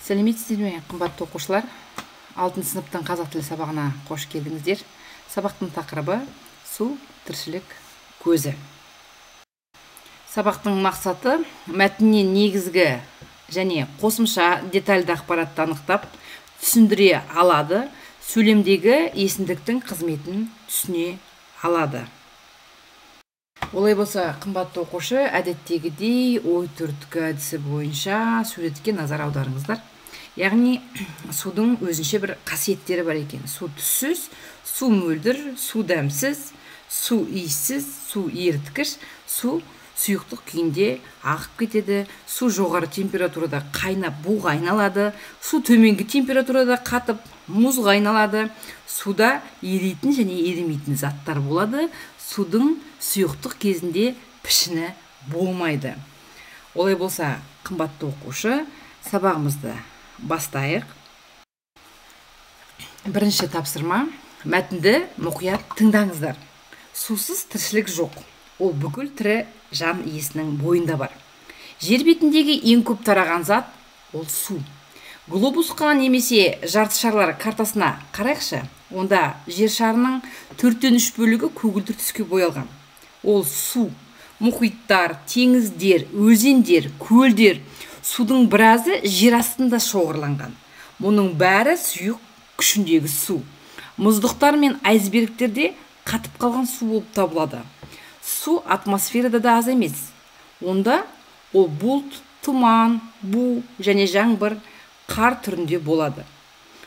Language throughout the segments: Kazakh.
Сәлеметсіздер ме, қымбатты оқушылар? 6 сыныптың қазақ тілі сабағына қош келдіңіздер. Сабақтың тақырыбы су тіршілік көзі. Сабақтың мақсаты мәтіннен негізгі және қосымша детальді ақпаратты анықтап, түсіндіре алады, сөйлемдегі есімдіктің қызметін түсіне алады. Олай болса, қымбатты оқушы, әдеттегідей ой түрткі әдісі бойынша суретке назар аударыңыздар. Яғни судың өзінше бір қасиеттері бар екен. Су түссіз, су мөлдір, су дәмсіз, су иіссіз, су еріткіш, су сұйықтық күйінде ағып кетеді, су жоғары температурада қайнап буға айналады, су төменгі температурада қатып мұзға айналады, суда еритін және ерімейтін заттар болады, судың сұйықтық кезінде пішіні болмайды. Олай болса, қымбатты оқушы, сабағымызды бастайық. Бірінші тапсырма. Мәтінді мұқият тыңдаңыздар. Сусыз тіршілік жоқ. Ол бүкіл тірі жан иесінің бойында бар. Жер бетіндегі ең көп тараған зат ол су. Глобусқа немесе жарты шарлар картасына қарайықшы. Онда жер шарының 3/4 бөлігі көгілдір түске боялған. Ол су. Мұхиттар, теңіздер, өзендер, көлдер, судың біразы жер астында шоғырланған. Мұның бәрі сұйық күшіндегі су. Мұздықтар мен айсбергтерде қатып қалған су болып табылады. Су атмосферада да аз емес. Онда ол бұлт, тұман, бу және жаңбыр, қар түрінде болады.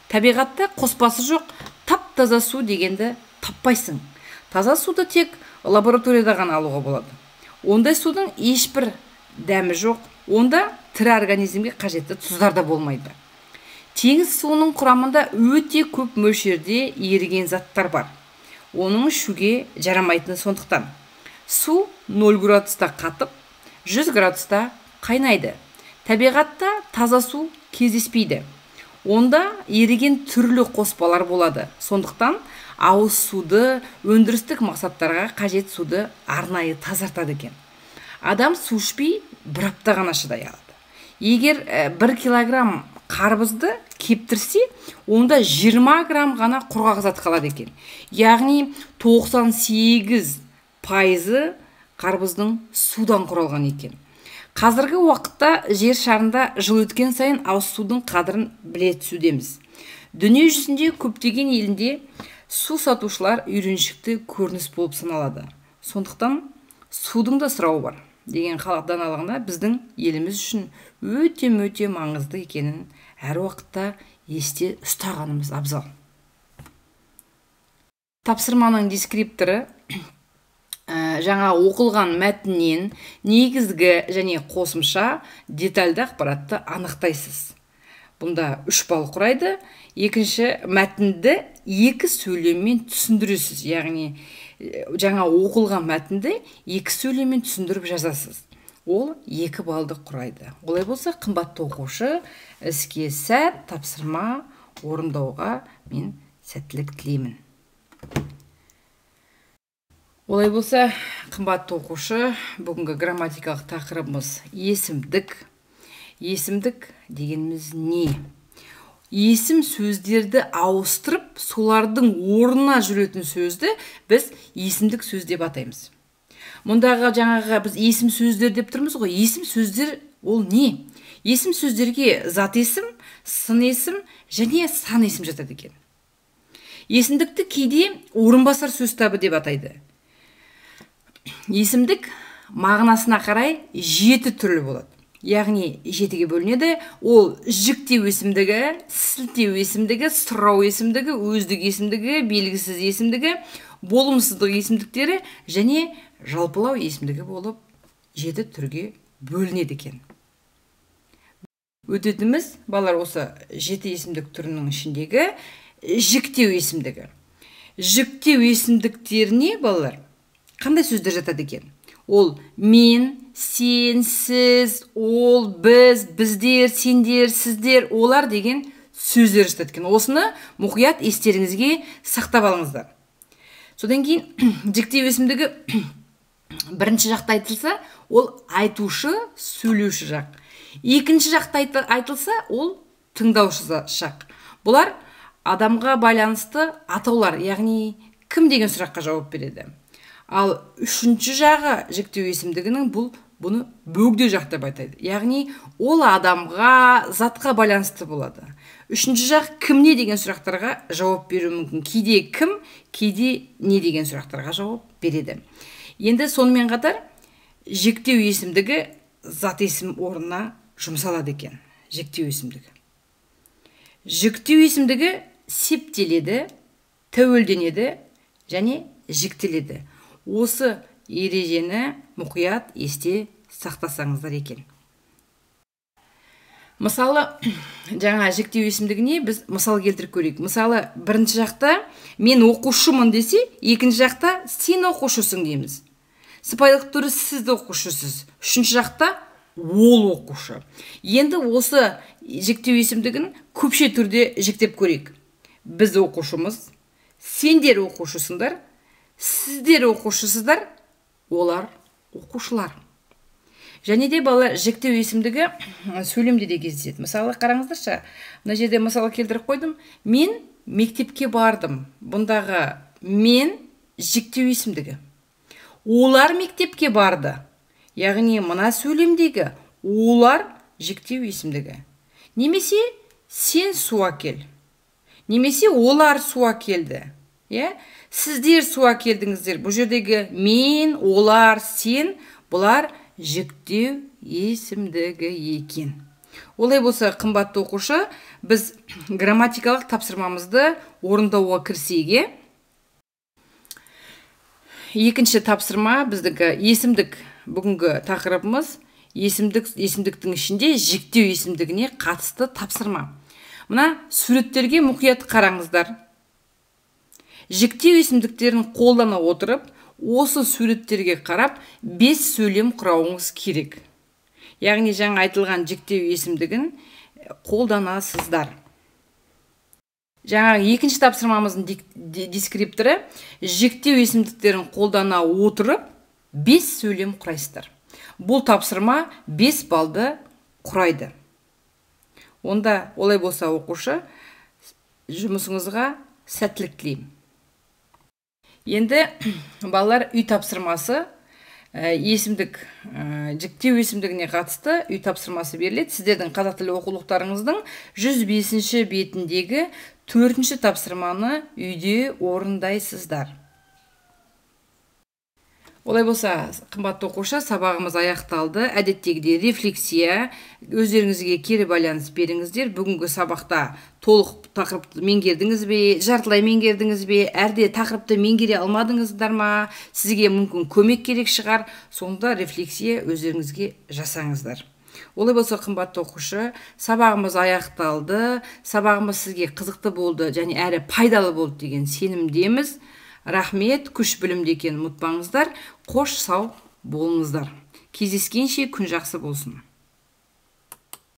Табиғатта қоспасы жоқ тап-таза су дегенді таппайсың. Таза суды тек лабораторияда ғана алуға болады. Ондай судың ешбір дәмі жоқ. Онда тірі организмге қажетті тұздар да болмайды. Теңіз суының құрамында өте көп мөлшерде еріген заттар бар. Оның ішуге жарамайтыны сондықтан. Су 0 градуста қатып, 100 градуста қайнайды. Табиғатта таза су кездеспейді. Онда еріген түрлі қоспалар болады. Сондықтан ауыз суды, өндірістік мақсаттарға қажет суды арнайы тазартады екен. Адам су ішпей бір апта ғана шыдай алады. Егер 1 килограмм қарбызды кептірсе, онда 20 грамм ғана құрғақ зат қалады екен. Яғни 98% қарбыздың судан құралған екен. Қазіргі уақытта жер шарында жыл өткен сайын ауыз судың қадірін біле түсудеміз. Дүние жүзінде көптеген елінде су сатушылар үйреншікті көрініс болып саналады. Сондықтан судың да сұрауы бар деген халық даналығына біздің еліміз үшін өте-мөте маңызды екенін әр уақытта есте ұстағанымыз абзал. Тапсырманың дескрипторы жаңа оқылған мәтіннен негізгі және қосымша детальді ақпаратты анықтайсыз. Бұнда 3 балл құрайды. Екінші, мәтінді 2 сөйлеммен түсіндіресіз. Яғни жаңа оқылған мәтінді 2 сөйлеммен түсіндіріп жазасыз. Ол 2 баллды құрайды. Олай болса, қымбатты оқушы, іске сәт, тапсырма орындауға мен сәттілік тілеймін. Олай болса, қымбатты оқушы, бүгінгі грамматикалық тақырыбымыз есімдік. Есімдік дегеніміз не? Есім сөздерді ауыстырып, солардың орнына жүретін сөзді біз есімдік сөз деп атаймыз. Мұндағы жаңағы біз есім сөздер деп тұрмыз ғой. Есім сөздер ол не? Есім сөздерге зат есім, сын есім және сан есім жатады екен. Есімдікті кейде орынбасар сөз табы деп атайды. Есімдік мағынасына қарай 7 түрлі болады. Яғни 7-ге бөлінеді. Ол жіктеу есімдігі, сілтеу есімдігі, сұрау есімдігі, өздік есімдігі, белгісіз есімдігі, болымсыздық есімдіктері және жалпылау есімдігі болып 7 түрге бөлінеді екен. Өтетіміз, балалар, осы 7 есімдік түрінің ішіндегі жіктеу есімдігі. Жіктеу есімдіктеріне, балалар, қандай сөздер жатады екен? Ол мен, сен, сіз, ол, біз, біздер, сендер, сіздер, олар деген сөздер жатады екен. Осыны мұқият естеріңізге сақтап алыңыздар. Содан кейін жіктеу есімдігі бірінші жақта айтылса, ол айтушы, сөйлеуші жақ. Екінші жақта айтылса, ол тыңдаушы шақ. Бұлар адамға байланысты атаулар, яғни кім деген сұраққа жауап береді. Ал үшінші жағы жіктеу есімдігінің бұл бұны бөгде жақ деп атайды. Яғни ол адамға, затқа байланысты болады. Үшінші жақ кім не деген сұрақтарға жауап беруі мүмкін. Кейде кім, кейде не деген сұрақтарға жауап береді. Енді сонымен қатар жіктеу есімдігі зат есім орнына жұмсалады екен. Жіктеу есімдігі. Жіктеу есімдігі септеледі, тәуелденеді және жіктеледі. Осы ережені мұқият есте сақтасаңыздар екен. Мысалы, жаңа жіктеу есімдігіне біз мысал келтіріп көрейік. Мысалы, бірінші жақта мен оқушымын десе, екінші жақта сен оқушысың дейміз. Сыпайылық түрі сіз оқушысыз. Үшінші жақта ол оқушы. Енді осы жіктеу есімдігін көпше түрде жіктеп көрейік. Біз оқушымыз, сендер оқушысыңдар, сіздер оқушысыздар, олар оқушылар. Және де бала жіктеу есімдігі сөйлемде де кездеседі. Мысалы, қараңыздаршы, мына жерде мысал келтіріп қойдым. Мен мектепке бардым. Бұндағы мен жіктеу есімдігі. Олар мектепке барды. Яғни мына сөйлемдегі олар жіктеу есімдігі. Немесе сен су әкел. Немесе олар су әкелді. Иә? Сіздер су әкелдіңіздер. Бұл жердегі мен, олар, сен, бұлар жіктеу есімдігі екен. Олай болса, қымбатты оқушы, біз грамматикалық тапсырмамызды орындауға кірісейік. Екінші тапсырма біздікі есімдік. Бүгінгі тақырыбымыз есімдік, есімдіктің ішінде жіктеу есімдігіне қатысты тапсырма. Мына суреттерге мұқият қараңыздар. Жіктеу есімдіктерін қолдана отырып, осы суреттерге қарап 5 сөйлем құрауыңыз керек. Яғни жаңа айтылған жіктеу есімдігін қолданасыздар. Жаңа екінші тапсырмамыздың дескрипторы жіктеу есімдіктерін қолдана отырып 5 сөйлем құрайсыздар. Бұл тапсырма 5 балды құрайды. Онда олай болса оқушы, жұмысыңызға сәттілік тілеймін. Енді балалар, үй тапсырмасы есімдік, жіктеу есімдігіне қатысты үй тапсырмасы беріледі. Сіздердің қазақ тілі оқулықтарыңыздың 105-ші бетіндегі 4-ші тапсырманы үйде орындайсыздар. Олай болса, қымбатты оқушы, сабағымыз аяқталды. Әдеттегідей рефлексия, өздеріңізге кері байланыс беріңіздер. Бүгінгі сабақта толық тақырыпты меңгердіңіз бе, жартылай меңгердіңіз бе, әлде тақырыпты меңгере алмадыңыздар ма, сізге мүмкін көмек керек шығар. Сонда рефлексия өздеріңізге жасаңыздар. Олай болса, қымбатты оқушы, сабағымыз аяқталды. Сабағымыз сізге қызықты болды және әрі пайдалы болды деген сенімдеміз. Рахмет, күш білімде екенін ұмытпаңыздар. Қош сау болыңыздар. Кездескенше күн жақсы болсын.